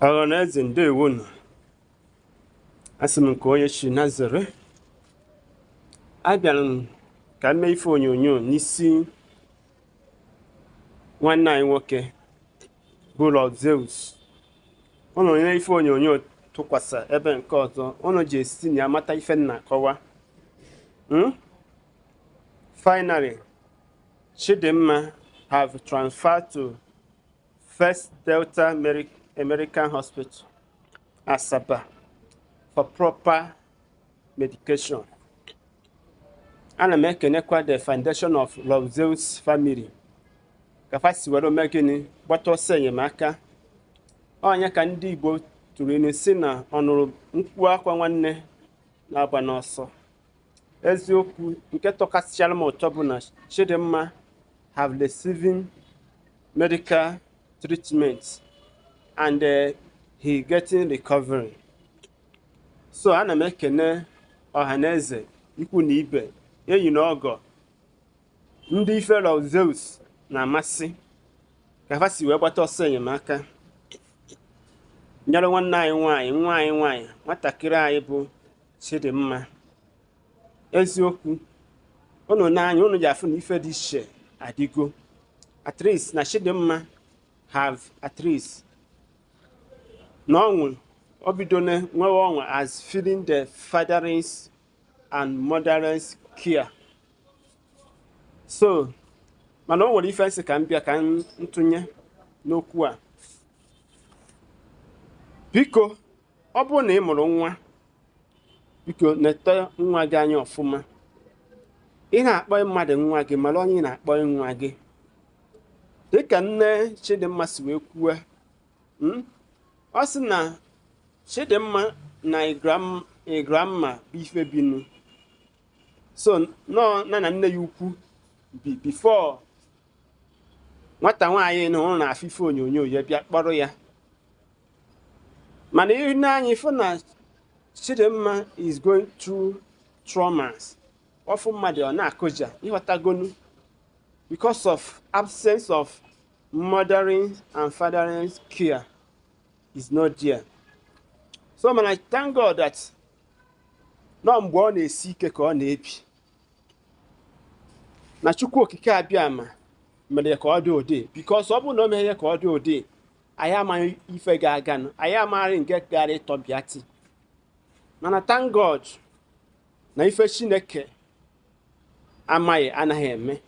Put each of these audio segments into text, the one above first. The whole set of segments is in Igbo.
Ọhaneze, ndewonu. Asị m nke onye chi Nazare. Abịara m ka m mee ife onyonyo n'isi nwanne anyị nwoke bụ Lord Zeus. Unu nye ife onyonyo tụkwasị ebe nke ọzọ unu ji esi na ya mata ife m na-akọwa. Finally, Chidimma have transferred to First Delta American Hospital, Asaba, for proper medication. Ana m ekenekwa the foundation of Lord Zeus family ka fa si were mee gịnị, gbata ọsọ enyemaka. Onye ka ndị Igbo tụrụ ilu si na ọ nụrụ mkpu akwa nwanne na-agba n'ọsọ. Eziokwu nke tọkasịchara m ụtọ bụ na Chidimma have receiving medical treatment and he getting recovery. So ana m ekene ọhaneze, ikwu na ibe, enyi na ọgọ, ndị ife Lord Zeus na-amasị, ka fa si wee gbata ọsọ enyemaka nyere nwanne anyị nwaanyị, nwa anyị nwaanyị, nwatakịrị anyị bụ Chidimma. Eziokwu, unu n'anya unu ji afụ na ife dị iche adịgo, at least na Chidimma have, at least na ọnwụ o bidone nwewe ọnwụ as feeling the father's and mother's care. So mana o nwere ife nsị ka m bịa ka m ntụnye n'okwu a. Biko, ọ bụrụ na ị mụrụ nwa, biko nete nwa gị anya ọfụma. Ị na-akpọ mmadụ nwa gị, mara onye ị na-akpọ nwa gị. Dịka nne Chidimma si wee kwuo, ọ sị na Chidimma na grandma bụ ife binu so nọ na nne ya ukwu bi before nwata nwaanyị na ụlọ na-afụ ife onyonyo ya bịa kpọrọ ya. Mana ihe n'anya ife na Chidimma is going through traumas, ọfụ mmadụ ọ na-akụja, ịghọtagonu, because of absence of mothering and fathering care is not there. So mana thank God that nọ mgbe ọ na-esi ike ka ọ na-ebi na Chukwu Okike Abịama mere ka ọ dị ụdị, because ọ bụrụ na o meghe ka ọ dị ụdị, anyị amaghị ife ga-aganụ, anyị amaghị nke gara ịtọbịati. Mana thank God na ife Chineke amaghị anaghị eme,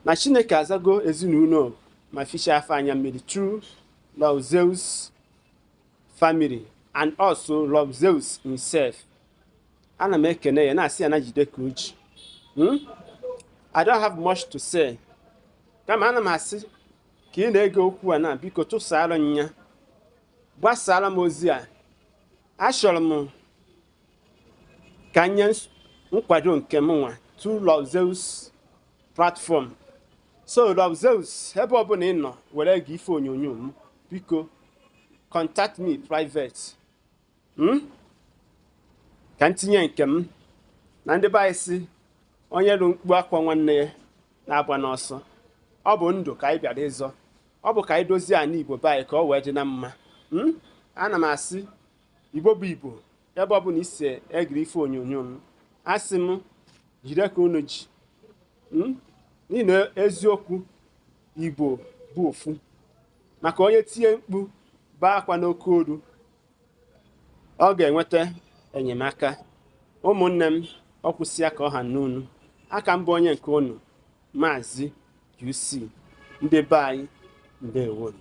na Chineke azago ezinụlọ ma fichaa afọ anya mmiri through Lord Zeus family and also Lord Zeus himself. Ana m ekene ya, na-asị ya na jide ka o ji. I don't have much to say, kama ana m asị ka ị na-ege okwu a na biko tụsara m ya, gbasara m ozi a. Achọrọ m ka nye nkwado nke m nwa to Lord Zeus platform. So Lord Zeus, ebe ọbụla ị nọ were gị ife onyonyo m, biko contact me private, Ka m tinye nke m na ndị be anyị si onye rụ mkpu akwa nwanne ya na-agba n'ọsọ. Ọ bụ ndụ ka anyị bịara ịzọ, ọ bụ ka anyị dozie ala Igbo be anyị ka ọ wee dị na mma. Ana m asị Igbo bụ Igbo, ebe ọ bụla isi egiri ife onyonyo m, asị m jide ka unu ji, N'ihi na eziokwu, Igbo bụ ofu. Maka onye tinye mkpu bee akwa n'oke olu, ọ ga-enweta enyemaka. Ụmụnne m, ọ kwụsịa ka ọ ha n'unu aka mbụ. Onye nke unu, Maazị UC, ndị be anyị, ndewonu.